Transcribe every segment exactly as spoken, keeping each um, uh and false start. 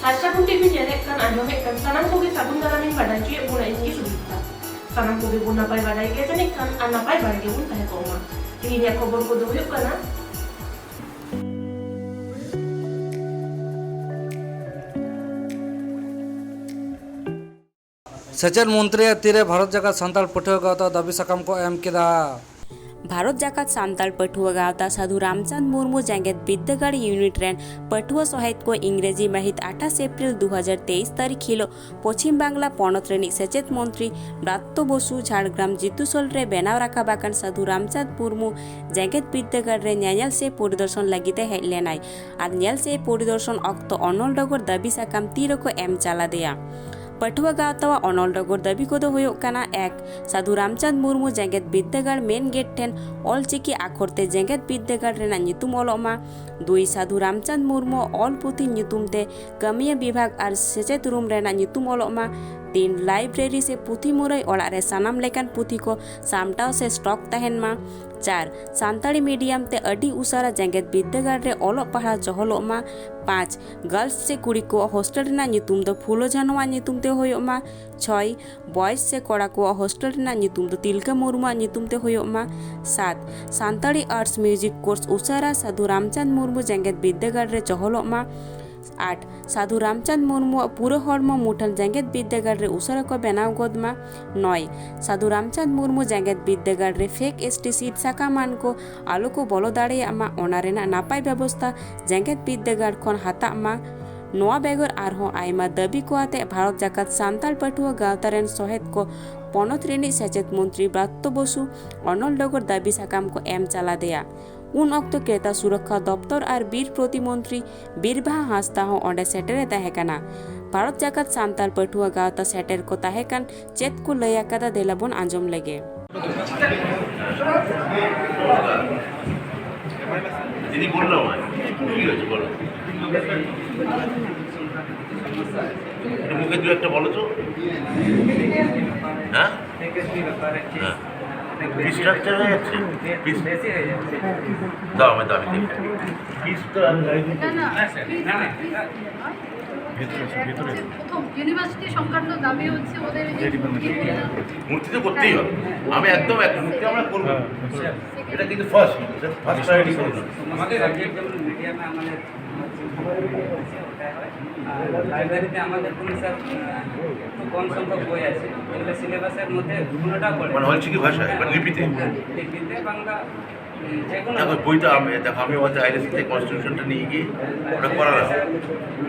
ᱟᱨ ᱥᱟᱹᱜᱩᱱ ᱴᱤᱵᱷᱤ ᱧᱮᱞᱮᱫ ᱠᱟᱱ, ᱟᱸᱡᱚᱢᱮᱫ ᱠᱟᱱ ᱥᱟᱱᱟᱢ ᱠᱚᱜᱮ ᱥᱟᱹᱜᱩᱱ ᱫᱟᱨᱟᱢᱤᱧ ᱵᱟᱰᱟᱭ ᱦᱚᱪᱚᱭᱮᱫ ᱵᱚᱱᱟ, ᱤᱧ ᱜᱮ ᱥᱩᱫᱤᱯᱛᱟ᱾ ᱥᱟᱱᱟᱢ ᱠᱚᱜᱮ ᱵᱚᱱ ᱱᱟᱯᱟᱭ ᱵᱟᱰᱟᱭ ᱜᱮᱭᱟ ᱡᱟᱹᱱᱤᱡ ᱠᱷᱟᱱ, ᱟᱨ ᱱᱟᱯᱟᱭ ᱵᱟᱲᱟ ᱜᱮᱵᱚᱱ ᱛᱟᱦᱮᱸ ᱠᱚᱜ ᱢᱟ᱾ ᱛᱮᱦᱮᱧᱟᱜ ᱠᱷᱚᱵᱚᱨ ᱠᱚᱫᱚ ᱦᱩᱭᱩᱜ ᱠᱟᱱᱟ, ᱥᱮᱪᱮᱫ ᱢᱚᱱᱛᱨᱤᱭᱟᱜ ᱛᱤᱨᱮ ᱵᱷᱟᱨᱚᱛ ᱡᱟᱠᱟᱛ ᱥᱟᱱᱛᱟᱲ ᱯᱟᱹᱴᱷᱩᱣᱟᱹ ᱜᱟᱶᱛᱟ ᱫᱟᱹᱵᱤ ᱥᱟᱠᱟᱢ ᱠᱚ ᱮᱢ ᱠᱮᱫᱟ᱾ ᱵᱷᱟᱨᱚᱛ ᱡᱟᱠᱟᱛ ᱥᱟᱱᱛᱟᱲ ᱯᱟᱹᱴᱷᱩᱣᱟᱹ ᱜᱟᱶᱛᱟ ᱥᱟᱹᱫᱷᱩ ᱨᱟᱢᱪᱟᱸᱫᱽ ᱢᱩᱨᱢᱩ ᱡᱮᱜᱮᱛ ᱵᱤᱨᱫᱟᱹᱜᱟᱲ ᱤᱭᱩᱱᱤᱴ ᱨᱮᱱ ᱯᱟᱹᱴᱷᱩᱣᱟᱹ ᱥᱚᱦᱮᱫ ᱠᱚ ᱤᱝᱨᱮᱡᱤ ᱢᱟᱹᱦᱤᱛ ᱟᱴᱷᱟᱥ ᱮᱯᱨᱤᱞ ᱫᱩ ᱦᱟᱡᱟᱨ ᱛᱮᱭᱤᱥ ᱛᱟᱹᱨᱤᱠᱷ ᱦᱤᱞᱳᱜ ᱯᱚᱪᱷᱤᱢ ᱵᱟᱝᱞᱟ ᱯᱚᱱᱚᱛ ᱨᱤᱱᱤᱡ ᱥᱮᱪᱮᱫ ᱢᱚᱱᱛᱨᱤ ᱵᱨᱟᱛᱛᱚ ᱵᱚᱥᱩ ᱡᱷᱟᱲᱜᱨᱟᱢ ᱡᱤᱛᱩᱥᱚᱞ ᱨᱮ ᱵᱮᱱᱟᱣ ᱨᱟᱠᱟᱵ ᱟᱠᱟᱱ ᱥᱟᱹᱫᱷᱩ ᱨᱟᱢᱪᱟᱸᱫᱽ ᱢᱩᱨᱢᱩ ᱡᱮᱜᱮᱛ ᱵᱤᱨᱫᱟᱹᱜᱟᱲ ᱨᱮ ᱧᱮᱧᱮᱞ ᱥᱮ ᱯᱚᱨᱤᱫᱚᱨᱥᱚᱱ ᱞᱟᱹᱜᱤᱫ ᱮ ᱦᱮᱡ ᱞᱮᱱᱟᱭ ᱟᱨ ᱧᱮᱞ ᱥᱮ ᱯᱚᱨᱤᱫᱚᱨᱥᱚᱱ ᱚᱠᱛᱚ ᱚᱱᱚᱞ ᱰᱚᱜᱚᱨ ᱫᱟᱹᱵᱤ ᱥᱟᱠᱟᱢ ᱛᱤ ᱨᱮᱠᱚ ᱮᱢ ᱪᱟᱞᱟᱫᱮᱭᱟ᱾ ᱯᱟᱹᱴᱷᱩᱣᱟᱹ ᱜᱟᱶᱛᱟᱣᱟᱜ ᱚᱱᱚᱞ ᱰᱚᱜᱚᱨ ᱫᱟᱹᱵᱤ ᱠᱚᱫᱚ ᱦᱩᱭᱩᱜ ᱠᱟᱱᱟ, ᱮᱠ, ᱥᱟᱹᱫᱷᱩ ᱨᱟᱢᱪᱟᱸᱫᱽ ᱢᱩᱨᱢᱩ ᱡᱮᱜᱮᱛ ᱵᱤᱨᱫᱟᱹᱜᱟᱲ ᱢᱮᱱ ᱜᱮᱴ ᱴᱷᱮᱱ ᱚᱞ ᱪᱤᱠᱤ ᱟᱠᱷᱚᱨ ᱛᱮ ᱡᱮᱜᱮᱛ ᱵᱤᱨᱫᱟᱹᱜᱟᱲ ᱨᱮᱱᱟᱜ ᱧᱩᱛᱩᱢ ᱚᱞᱚᱜ ᱢᱟ᱾ ᱫᱩᱭ, ᱥᱟᱹᱫᱷᱩ ᱨᱟᱢᱪᱟᱸᱫᱽ ᱢᱩᱨᱢᱩ ᱚᱞ ᱯᱩᱛᱷᱤ ᱧᱩᱛᱩᱢ ᱛᱮ ᱠᱟᱹᱢᱤᱭᱟᱹ ᱵᱤᱵᱷᱟᱜᱽ ᱟᱨ ᱥᱮᱪᱮᱫ ᱨᱩᱢ ᱨᱮᱱᱟᱜ ᱧᱩᱛᱩᱢ ᱚᱞᱚᱜ ᱢᱟ᱾ ᱛᱤᱱ, ᱞᱟᱭᱵᱨᱮᱨᱤ ᱥᱮ ᱯᱩᱛᱷᱤ ᱢᱩᱨᱟᱹᱭ ᱚᱲᱟᱜ ᱨᱮ ᱥᱟᱱᱟᱢ ᱞᱮᱠᱟᱱ ᱯᱩᱛᱷᱤ ᱠᱚ ᱥᱟᱢᱴᱟᱣ ᱥᱮ ᱥᱴᱚᱠ ᱛᱟᱦᱮᱱ ᱢᱟ᱾ ᱪᱟᱨ, ᱥᱟᱱᱛᱟᱲᱤ ᱢᱤᱰᱤᱭᱟᱢ ᱛᱮ ᱟᱹᱰᱤ ᱩᱥᱟᱹᱨᱟ ᱡᱮᱜᱮᱛ ᱵᱤᱨᱫᱟᱹᱜᱟᱲ ᱨᱮ ᱚᱞᱚᱜ ᱯᱟᱲᱦᱟᱣ ᱪᱚᱦᱚᱞᱚᱜ ᱢᱟ᱾ ᱯᱟᱸᱪ, ᱜᱟᱨᱞᱥ ᱥᱮ ᱠᱩᱲᱤ ᱠᱚᱣᱟᱜ ᱦᱳᱥᱴᱮᱞ ᱨᱮᱱᱟᱜ ᱧᱩᱛᱩᱢ ᱫᱚ ᱯᱷᱩᱞᱳ ᱡᱷᱟᱱᱚᱣᱟᱜ ᱧᱩᱛᱩᱢ ᱛᱮ ᱦᱩᱭᱩᱜ ᱢᱟ᱾ ᱪᱷᱚᱭ, ᱵᱚᱭᱮᱡᱽ ᱥᱮ ᱠᱚᱲᱟ ᱠᱚᱣᱟᱜ ᱦᱳᱥᱴᱮᱞ ᱨᱮᱱᱟᱜ ᱧᱩᱛᱩᱢ ᱫᱚ ᱛᱤᱞᱠᱟᱹ ᱢᱩᱨᱢᱩᱣᱟᱜ ᱧᱩᱛᱩᱢ ᱛᱮ ᱦᱩᱭᱩᱜ ᱢᱟ᱾ ᱥᱟᱛ, ᱥᱟᱱᱛᱟᱲᱤ ᱟᱨᱴᱥ ᱢᱤᱭᱩᱡᱤᱠ ᱠᱳᱨᱥ ᱩᱥᱟᱹᱨᱟ ᱥᱟᱹᱫᱷᱩ ᱨᱟᱢᱪᱟᱸᱫᱽ ᱢᱩᱨᱢᱩ ᱡᱮᱜᱮᱛ ᱵᱤᱨᱫᱟᱹᱜᱟᱲ ᱨᱮ ᱪᱚᱦᱚᱞᱚᱜ ᱢᱟ᱾ ᱟᱴ, ᱥᱟᱹᱫᱷᱩ ᱨᱟᱢᱪᱟᱸᱫᱽ ᱢᱩᱨᱢᱩᱣᱟᱜ ᱯᱩᱨᱟᱹ ᱦᱚᱲᱢᱚ ᱢᱩᱴᱷᱟᱹᱱ ᱡᱮᱜᱮᱛ ᱵᱤᱨᱫᱟᱹᱜᱟᱲ ᱨᱮ ᱩᱥᱟᱹᱨᱟ ᱠᱚ ᱵᱮᱱᱟᱣ ᱜᱚᱫ ᱢᱟ᱾ ᱱᱚᱭ, ᱥᱟᱹᱫᱷᱩ ᱨᱟᱢᱪᱟᱸᱫᱽ ᱢᱩᱨᱢᱩ ᱡᱮᱜᱮᱛ ᱵᱤᱨᱫᱟᱹᱜᱟᱲ ᱨᱮ ᱯᱷᱮᱠ ᱮᱥ ᱴᱤ ᱥᱤᱴ ᱥᱟᱠᱟᱢᱟᱱ ᱠᱚ ᱟᱞᱚ ᱠᱚ ᱵᱚᱞᱚ ᱫᱟᱲᱮᱭᱟᱜ ᱢᱟ, ᱚᱱᱟ ᱨᱮᱱᱟᱜ ᱱᱟᱯᱟᱭ ᱵᱮᱵᱚᱥᱛᱷᱟ ᱡᱮᱜᱮᱛ ᱵᱤᱨᱫᱟᱹᱜᱟᱲ ᱠᱷᱚᱱ ᱦᱟᱛᱟᱜ ᱢᱟ᱾ ᱱᱚᱣᱟ ᱵᱮᱜᱚᱨ ᱟᱨᱦᱚᱸ ᱟᱭᱢᱟ ᱫᱟᱹᱵᱤ ᱠᱚ ᱟᱛᱮ ᱵᱷᱟᱨᱚᱛ ᱡᱟᱠᱟᱛ ᱥᱟᱱᱛᱟᱲ ᱯᱟᱹᱴᱷᱩᱣᱟᱹ ᱜᱟᱶᱛᱟ ᱨᱮᱱ ᱥᱚᱦᱮᱫ ᱠᱚ ᱯᱚᱱᱚᱛ ᱨᱤᱱᱤᱡ ᱥᱮᱪᱮᱫ ᱢᱚᱱᱛᱨᱤ ᱵᱨᱟᱛᱛᱚ ᱵᱚᱥᱩ ᱚᱱᱚᱞ ᱰᱚᱜᱚᱨ ᱫᱟᱹᱵᱤ ᱥᱟᱠᱟᱢ ᱠᱚ ᱮᱢ ᱪᱟᱞᱟᱫᱮᱭᱟ᱾ ᱩᱱ ᱚᱠᱛᱚ ᱠᱨᱮᱛᱟ ᱥᱩᱨᱚᱠᱠᱷᱟ ᱫᱚᱯᱛᱚᱨ ᱟᱨ ᱵᱤᱨ ᱯᱨᱚᱛᱤᱢᱚᱱᱛᱨᱤ ᱵᱤᱨᱵᱟᱦᱟ ᱦᱟᱸᱥᱫᱟ ᱦᱚᱸ ᱚᱸᱰᱮ ᱥᱮᱴᱮᱨ ᱮ ᱛᱟᱦᱮᱸ ᱠᱟᱱᱟ᱾ ᱵᱷᱟᱨᱚᱛ ᱡᱟᱠᱟᱛ ᱥᱟᱱᱛᱟᱲ ᱯᱟᱹᱴᱷᱩᱣᱟᱹ ᱜᱟᱶᱛᱟ ᱥᱮᱴᱮᱨ ᱠᱚ ᱛᱟᱦᱮᱸ ᱠᱟᱱ ᱪᱮᱫ ᱠᱚ ᱞᱟᱹᱭ ᱟᱠᱟᱫᱟ, ᱫᱮᱞᱟ ᱵᱚᱱ ᱟᱸᱡᱚᱢ ᱞᱮᱜᱮ᱾ দিদি বললাম আর কি হয়েছে বলো। একটু মুখে দু একটা বলো তো। হ্যাঁ, হ্যাঁ। স্ট্রাকচারে পিস দাও, আমি দাও, আমি দেখি। পিস তো আর না, না, please, please, প্রথম ইউনিভার্সিটি সংক্রান্ত দাবি হচ্ছে ওদের এই যে মূর্তি করতে। মূর্তি তো করতেই হবে। আমি একদম এক মূর্তি আমরা করবো। এটা কিন্তু ফার্স্ট, ফার্স্ট প্রায়োরিটি করবো। আমাদের সাবজেক্ট যেমন মিডিয়ামে আমাদের ওটা হয়। আর লাইব্রেরিতে আমাদের কোনো স্যার, আহ, খুব কম সংখ্যক বই আছে, যেগুলো সিলেবাসের মধ্যে কোনোটা পড়ে মানে না। হচ্ছে কি ভাষায় বা লিপিতে? লিপিতে বাংলা, উম, যে কোনো দেখো, বইটা আমি, দেখো, আমি হয়তো আইএলএসি থেকে কনস্টিটিউশনটা নিয়ে গিয়ে ওটা করালাম।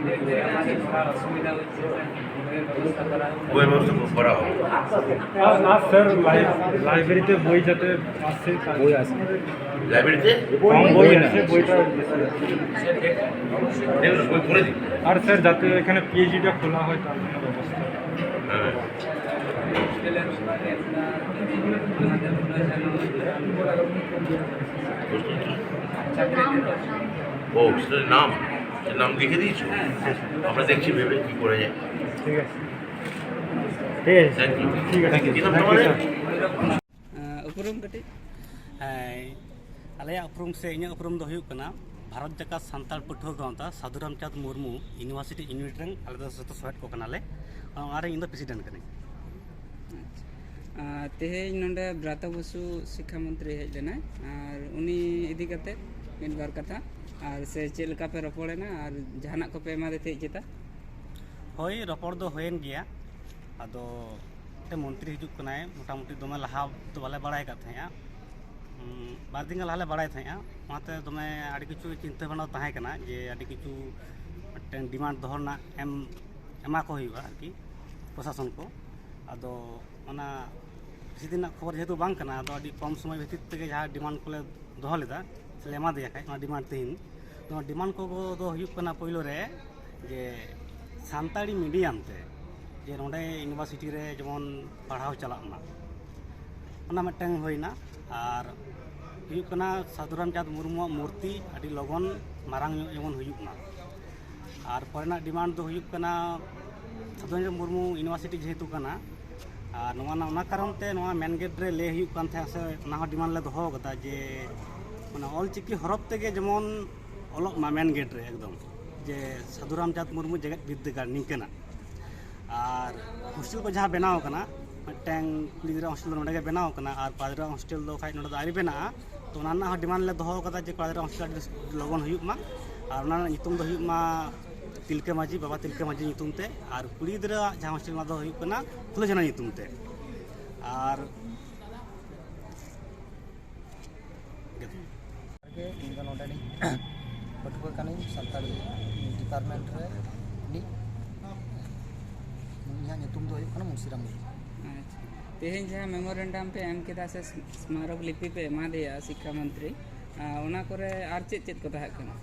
দেখতে আমাদের পড়ার অসুবিধা হচ্ছে, স্যার, বইয়ের ব্যবস্থা করা হোক। বইয়ের ব্যবস্থা করা হবে। আর, আর স্যার, লাই-, লাইব্রেরিতে বই যাতে আসে, তার বই আসে। লাইব্রেরিতে? কম বই আসে, বইটা বেশি আসে। দেখুন, বই পড়ে দিন। আর স্যার, যাতে এখানে পিএইচডিটা খোলা হয়, তার কোনো ব্যবস্থা। হ্যাঁ। ও, সেটার নাম, সে নাম লিখে দিয়েছো? আমরা দেখছি ভেবে কি করে যায়। ঠিক আছে। ঠিক আছে। Thank you. ঠিক আছে। কি নাম তোমার? ᱟᱸ, ᱩᱯᱨᱩᱢ ᱠᱟᱹᱴᱤᱡ᱾ ᱦᱮᱸ, ᱟᱞᱮᱭᱟᱜ ᱩᱯᱨᱩᱢ ᱥᱮ ᱤᱧᱟᱹᱜ ᱩᱯᱨᱩᱢ ᱫᱚ ᱦᱩᱭᱩᱜ ᱠᱟᱱᱟ ᱵᱷᱟᱨᱚᱛ ᱡᱟᱠᱟᱛ ᱥᱟᱱᱛᱟᱲ ᱯᱟᱹᱴᱷᱩᱣᱟᱹ ᱜᱟᱶᱛᱟ ᱥᱟᱫᱷᱩ ᱨᱟᱢᱪᱟᱸᱫᱽ ᱢᱩᱨᱢᱩ ᱤᱭᱩᱱᱤᱵᱷᱟᱨᱥᱤᱴᱤ ᱤᱭᱩᱱᱤᱴ ᱨᱮᱱ ᱟᱞᱮ ᱫᱚ ᱡᱚᱛᱚ ᱥᱚᱦᱮᱫ ᱠᱚ ᱠᱟᱱᱟᱞᱮ᱾ ᱚᱱᱟ ᱨᱮ ᱤᱧ ᱫᱚ ᱯᱨᱮᱥᱤᱰᱮᱱᱴ ᱠᱟᱹᱱᱟᱹᱧ᱾ ᱟᱪᱪᱷᱟ᱾ ᱟᱸ, ᱛᱮᱦᱮᱧ ᱱᱚᱰᱮ ᱵᱨᱟᱛᱚ ᱵᱚᱥᱩ ᱥᱤᱠᱠᱷᱟ ᱢᱚᱱᱛᱨᱤ ᱦᱮᱡ ᱞᱮᱱᱟᱭ, ᱟᱨ ᱩᱱᱤ ᱤᱫᱤ ᱠᱟᱛᱮ ᱢᱤᱫ ᱵᱟᱨ ᱠᱟᱛᱷᱟ, ᱟᱨ ᱥᱮ ᱪᱮᱫ ᱞᱮᱠᱟ ᱯᱮ ᱨᱚᱯᱚᱲᱮᱱᱟ, ᱟᱨ ᱡᱟᱦᱟᱱᱟᱜ ᱠᱚᱯᱮ ᱮᱢᱟᱫᱮ ᱛᱟᱦᱮᱸᱫ ᱪᱮᱛᱟ? ᱦᱳᱭ, ᱨᱚᱯᱚᱲ ᱫᱚ ᱦᱩᱭᱮᱱ ᱜᱮᱭᱟ᱾ ᱟᱫᱚ ᱢᱤᱫᱴᱮᱱ ᱢᱚᱱᱛᱨᱤ ᱦᱤᱡᱩᱜ ᱠᱟᱱᱟᱭ, ᱢᱚᱴᱟᱢᱩᱴᱤ ᱫᱚᱢᱮ ᱞᱟᱦᱟ ᱫᱚ ᱵᱟᱞᱮ ᱵᱟᱲᱟᱭ ᱠᱟᱫ ᱛᱟᱦᱮᱸᱜᱼᱟ᱾ ᱩᱸ, ᱵᱟᱨ ᱫᱤᱱ ᱜᱟᱱ ᱞᱟᱦᱟ ᱞᱮ ᱵᱟᱲᱟᱭ ᱛᱟᱦᱮᱸᱜᱼᱟ, ᱚᱱᱟᱛᱮ ᱫᱚᱢᱮ ᱟᱹᱰᱤ ᱠᱤᱪᱷᱩ ᱪᱤᱱᱛᱟᱹ ᱵᱷᱟᱵᱽᱱᱟ ᱛᱟᱦᱮᱸ ᱠᱟᱱᱟ ᱡᱮ ᱟᱹᱰᱤ ᱠᱤᱪᱷᱩ ᱢᱤᱫᱴᱮᱱ ᱰᱤᱢᱟᱱᱰ ᱫᱚᱦᱚ ᱨᱮᱱᱟᱜ ᱮᱢ, ᱮᱢᱟ ᱠᱚ ᱦᱩᱭᱩᱜᱼᱟ ᱟᱨᱠᱤ ᱯᱨᱚᱥᱟᱥᱚᱱ ᱠᱚ᱾ ᱟᱫᱚ ᱚᱱᱟ ᱵᱮᱥᱤ ᱫᱤᱱ ᱨᱮᱱᱟᱜ ᱠᱷᱚᱵᱚᱨ ᱡᱮᱦᱮᱛᱩ ᱵᱟᱝ ᱠᱟᱱᱟ, ᱟᱫᱚ ᱟᱹᱰᱤ ᱠᱚᱢ ᱥᱚᱢᱚᱭ ᱵᱷᱤᱛᱤᱨ ᱛᱮᱜᱮ ᱡᱟᱦᱟᱸ ᱰᱤᱢᱟᱱᱰ ᱠᱚᱞᱮ ᱫᱚᱦᱚ ᱞᱮᱫᱟ, ᱥᱮᱞᱮ ᱮᱢᱟ ᱫᱮᱭᱟ ᱠᱷᱟᱡ, ᱚᱱᱟ ᱰᱤᱢᱟᱱᱰ ᱛᱮᱦᱮᱧ, ᱱᱚᱣᱟ ᱰᱤᱢᱟᱱᱰ ᱠᱚ ᱫᱚ ᱦᱩᱭᱩᱜ ᱠᱟᱱᱟ ᱯᱳᱭᱞᱳ ᱨᱮ ᱡᱮ ᱥᱟᱱᱛᱟᱲᱤ ᱢᱤᱰᱤᱭᱟᱢ ᱛᱮ ᱡᱮ ᱱᱚᱰᱮ ᱤᱭᱩᱱᱤᱵᱷᱟᱨᱥᱤᱴᱤ ᱨᱮ ᱡᱮᱢᱚᱱ ᱯᱟᱲᱦᱟᱣ ᱪᱟᱞᱟᱜ ᱢᱟ, ᱚᱱᱟ ᱢᱤᱫᱴᱟᱝ ᱦᱩᱭᱱᱟ᱾ ᱟᱨ ᱦᱩᱭᱩᱜ ᱠᱟᱱᱟ ᱥᱟᱫᱷᱩ ᱨᱟᱢᱪᱟᱸᱫᱽ ᱢᱩᱨᱢᱩᱣᱟᱜ ᱢᱩᱨᱛᱤ ᱟᱹᱰᱤ ᱞᱚᱜᱚᱱ ᱢᱟᱨᱟᱝ ᱧᱚᱜ ᱡᱮᱢᱚᱱ ᱦᱩᱭᱩᱜ ᱢᱟ᱾ ᱟᱨ ᱯᱚᱨᱮᱱᱟᱜ ᱰᱤᱢᱟᱱᱰ ᱫᱚ ᱦᱩᱭᱩᱜ ᱠᱟᱱᱟ ᱥᱟᱫᱷᱩ ᱨᱟᱢᱪᱟᱸᱫᱽ ᱢᱩᱨᱢᱩ ᱤᱭᱩᱱᱤᱵᱷᱟᱨᱥᱤᱴᱤ ᱡᱮᱦᱮᱛᱩ ᱠᱟᱱᱟ, ᱟᱨ ᱱᱚᱣᱟ ᱨᱮᱱᱟᱜ ᱚᱱᱟ ᱠᱟᱨᱚᱱ ᱛᱮ ᱱᱚᱣᱟ ᱢᱮᱱ ᱜᱮᱴ ᱨᱮ ᱞᱟᱹᱭ ᱦᱩᱭᱩᱜ ᱠᱟᱱ ᱛᱟᱦᱮᱸᱫ, ᱥᱮ ᱚᱱᱟ ᱦᱚᱸ ᱰᱤᱢᱟᱱᱰ ᱞᱮ ᱫᱚᱦᱚ ᱟᱠᱟᱫᱟ ᱡᱮ ᱢᱟᱱᱮ ᱚᱞ ᱪᱤᱠᱤ ᱦᱚᱨᱚᱯ ᱛᱮᱜᱮ ᱡᱮᱢᱚᱱ ᱚᱞᱚᱜ ᱢᱟ ᱢᱮᱱ ᱜᱮᱴ ᱨᱮ ᱮᱠᱫᱚᱢ, ᱡᱮ ᱥᱟᱹᱫᱷᱩ ᱨᱟᱢᱪᱟᱸᱫᱽ ᱢᱩᱨᱢᱩ ᱡᱮᱜᱮᱛ ᱵᱤᱨᱫᱟᱹᱜᱟᱲ ᱱᱤᱝᱠᱟᱹᱱᱟᱜ᱾ ᱟᱨ ᱦᱳᱥᱴᱮᱞ ᱠᱚ ᱡᱟᱦᱟᱸ ᱵᱮᱱᱟᱣ ᱟᱠᱟᱱᱟ, ᱢᱤᱫᱴᱟᱝ ᱠᱩᱲᱤ ᱜᱤᱫᱽᱨᱟᱹ ᱦᱳᱥᱴᱮᱞ ᱫᱚ ᱱᱚᱰᱮ ᱜᱮ ᱵᱮᱱᱟᱣ ᱟᱠᱟᱱᱟ ᱟᱨ ᱠᱚᱲᱟ ᱜᱤᱫᱽᱨᱟᱹ ᱦᱳᱥᱴᱮᱞ ᱫᱚ ᱠᱷᱟᱡ ᱱᱚᱰᱮ ᱫᱚ ᱟᱹᱣᱨᱤ ᱵᱮᱱᱟᱜᱼᱟ᱾ ᱛᱚ ᱚᱱᱟ ᱨᱮᱱᱟᱜ ᱦᱚᱸ ᱰᱤᱢᱟᱱᱰ ᱞᱮ ᱫᱚᱦᱚ ᱟᱠᱟᱫᱟ ᱡᱮ ᱠᱚᱲᱟ ᱜᱤᱫᱽᱨᱟᱹ ᱦᱳᱥᱴᱮᱞ ᱟᱹᱰᱤ ᱞᱚᱜᱚᱱ ᱦᱩᱭᱩᱜ ᱢᱟ᱾ ᱟᱨ ᱚᱱᱟ ᱨᱮᱱᱟᱜ ᱧᱩᱛᱩᱢ ᱫᱚ ᱦᱩᱭᱩᱜ ᱢᱟ ᱛᱤᱞᱠᱟᱹ ᱢᱟᱹᱡᱷᱤ, ᱵᱟᱵᱟ ᱛᱤᱞᱠᱟᱹ ᱢᱟᱹᱡᱷᱤ ᱧᱩᱛᱩᱢ ᱛᱮ᱾ ᱟᱨ ᱠᱩᱲᱤ ᱜᱤᱫᱽᱨᱟᱹᱣᱟᱜ ᱡᱟᱦᱟᱸ ᱦᱳᱥᱴᱮᱞ, ᱚᱱᱟ ᱫᱚ ᱦᱩᱭᱩᱜ ᱠᱟᱱᱟ ᱯᱷᱩᱞᱳ ᱡᱷᱟᱱᱚ ᱧᱩᱛᱩᱢ ᱛᱮ᱾ ᱟᱨ ᱜᱮ ᱤᱧ ᱫᱚ ᱱᱚᱰᱮᱱᱤᱡ ᱯᱟᱹᱴᱷᱩᱣᱟᱹ ᱠᱟᱹᱱᱟᱹᱧ, ᱥᱟᱱᱛᱟᱲᱤ ᱰᱤᱯᱟᱨᱴᱢᱮᱱᱴ ᱨᱮ ᱨᱤᱱᱤᱡ᱾ ᱤᱧᱟᱹᱜ ᱧᱩᱛᱩᱢ ᱫᱚ ᱦᱩᱭᱩᱜ ᱠᱟᱱᱟ ᱢᱩᱱᱥᱤᱨᱟᱢ ᱢᱩᱨᱢᱩ᱾ ᱟᱪᱪᱷᱟ, ᱛᱮᱦᱮᱧ ᱡᱟᱦᱟᱸ ᱢᱮᱢᱳᱨᱮᱱᱰᱟᱢ ᱯᱮ ᱮᱢ ᱠᱮᱫᱟ ᱥᱮ ᱥᱢᱟᱨᱚᱠ ᱞᱤᱯᱤ ᱯᱮ ᱮᱢᱟ ᱫᱮᱭᱟ ᱥᱤᱠᱠᱷᱟ ᱢᱚᱱᱛᱨᱤ, ᱟᱨ ᱚᱱᱟ ᱠᱚᱨᱮ ᱟᱨ ᱪᱮᱫ ᱪᱮᱫ ᱠᱚ ᱛᱟᱦᱮᱸ ᱠᱟᱱᱟ?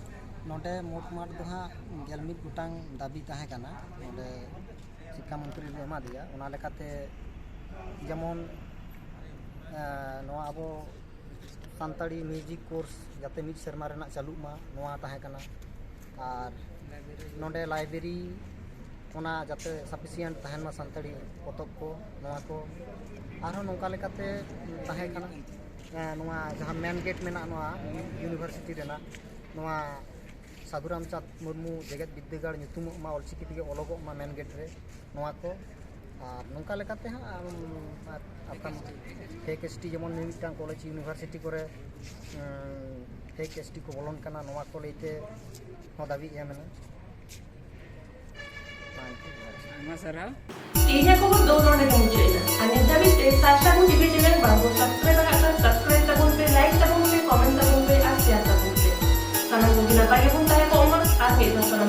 ᱱᱚᱰᱮ ᱢᱳᱴ ᱢᱟᱴ ᱫᱚ ᱦᱟᱸᱜ ᱜᱮᱞ ᱢᱤᱫ ᱜᱚᱴᱟᱝ ᱫᱟᱹᱵᱤ ᱛᱟᱦᱮᱸ ᱠᱟᱱᱟ᱾ ᱱᱚᱰᱮ ᱥᱤᱠᱠᱷᱟ ᱢᱚᱱᱛᱨᱤ ᱞᱮ ᱮᱢᱟ ᱫᱮᱭᱟ, ᱚᱱᱟ ᱞᱮᱠᱟᱛᱮ ᱡᱮᱢᱚᱱ ᱱᱚᱣᱟ ᱟᱵᱚ ᱥᱟᱱᱛᱟᱲᱤ ᱢᱤᱣᱡᱤᱠ ᱠᱳᱨᱥ ᱡᱟᱛᱮ ᱢᱤᱫ ᱥᱮᱨᱢᱟ ᱨᱮᱱᱟᱜ ᱪᱟᱹᱞᱩᱜ ᱢᱟ, ᱱᱚᱣᱟ ᱛᱟᱦᱮᱸ ᱠᱟᱱᱟ᱾ ᱟᱨ ᱱᱚᱰᱮ ᱞᱟᱭᱵᱨᱮᱨᱤ, ᱚᱱᱟ ᱡᱟᱛᱮ ᱥᱟᱯᱷᱤᱥᱤᱭᱮᱱᱴ ᱛᱟᱦᱮᱱ ᱢᱟ ᱥᱟᱱᱛᱟᱲᱤ ᱯᱚᱛᱚᱵ ᱠᱚ, ᱱᱚᱣᱟ ᱠᱚ᱾ ᱟᱨᱦᱚᱸ ᱱᱚᱝᱠᱟ ᱞᱮᱠᱟᱛᱮ ᱛᱟᱦᱮᱸ ᱠᱟᱱᱟ, ᱱᱚᱣᱟ ᱡᱟᱦᱟᱸ ᱢᱮᱱ ᱜᱮᱴ ᱢᱮᱱᱟᱜᱼᱟ ᱱᱚᱣᱟ ᱤᱭᱩᱱᱤᱵᱷᱟᱨᱥᱤᱴᱤ ᱨᱮᱱᱟᱜ, ᱱᱚᱣᱟ ᱥᱟᱹᱫᱷᱩ ᱨᱟᱢᱪᱟᱸᱫᱽ ᱢᱩᱨᱢᱩ ᱡᱮᱜᱮᱛ ᱵᱤᱨᱫᱟᱹᱜᱟᱲ ᱧᱩᱛᱩᱢᱚᱜ ᱢᱟ, ᱚᱞᱪᱤᱠᱤ ᱛᱮᱜᱮ ᱚᱞᱚᱜᱚᱜ ᱢᱟ ᱢᱮᱱ ᱜᱮᱴ ᱨᱮ, ᱱᱚᱣᱟ ᱠᱚ᱾ ᱟᱨ ᱱᱚᱝᱠᱟ ᱞᱮᱠᱟᱛᱮ ᱦᱟᱸᱜ ᱟᱨ ᱟᱯᱱᱟᱨ ᱯᱷᱮᱠ ᱮᱥ ᱴᱤ ᱡᱮᱢᱚᱱ ᱢᱤᱢᱤᱫᱴᱟᱝ ᱠᱚᱞᱮᱡᱽ ᱤᱭᱩᱱᱤᱵᱷᱟᱨᱥᱤᱴᱤ ᱠᱚᱨᱮ ᱯᱷᱮᱠ ᱮᱥ ᱴᱤ ᱠᱚ ᱵᱚᱞᱚᱱ ᱠᱟᱱᱟ, ᱱᱚᱣᱟ ᱠᱚ ᱞᱟᱹᱭᱛᱮ ᱦᱚᱸ ᱫᱟᱹᱵᱤ ᱮᱢ ᱮᱱᱟ᱾ ᱟᱭᱢᱟ ᱥᱟᱨᱦᱟᱣ᱾ ᱛᱮᱦᱮᱧᱟᱜ ᱠᱷᱚᱵᱚᱨ ᱫᱚ ᱱᱚᱰᱮ ᱜᱮ ᱢᱩᱪᱟᱹᱫ ᱮᱱᱟ᱾ ᱟᱨ ᱱᱤᱛ ᱫᱷᱟᱹᱵᱤᱡ ᱛᱮ ᱥᱟᱨᱥᱟᱜᱩᱱ ᱴᱤᱵᱷᱤ ᱪᱮᱱᱮᱞ ᱵᱟᱝ ᱵᱚᱱ ᱥᱟᱵᱥᱠᱨᱟᱭᱤᱵ ᱟᱠᱟᱫ ᱠᱷᱟᱱ ᱥᱟᱵᱥᱠᱨᱟᱭᱤᱵ ᱛᱟᱵᱚᱱ ᱯᱮ, ᱞᱟᱭᱤᱠ ᱛᱟᱵᱚᱱ ᱯᱮ, ᱠᱚᱢᱮᱱᱴ ᱛᱟᱵᱚᱱ ᱯᱮ ᱟᱨ ᱥᱮᱭᱟᱨ ᱛᱟᱵᱚᱱ ᱯᱮ᱾ ᱥᱟᱱᱟᱢ ᱠᱚᱜᱮ ᱱᱟᱯᱟᱭ ᱜᱮᱵᱚᱱ ᱛᱟᱦᱮᱸ ᱠᱚᱜ ᱢᱟ ᱟᱨ ᱢᱤᱫ ᱫᱷᱟᱣ ᱥᱟᱱᱟᱢ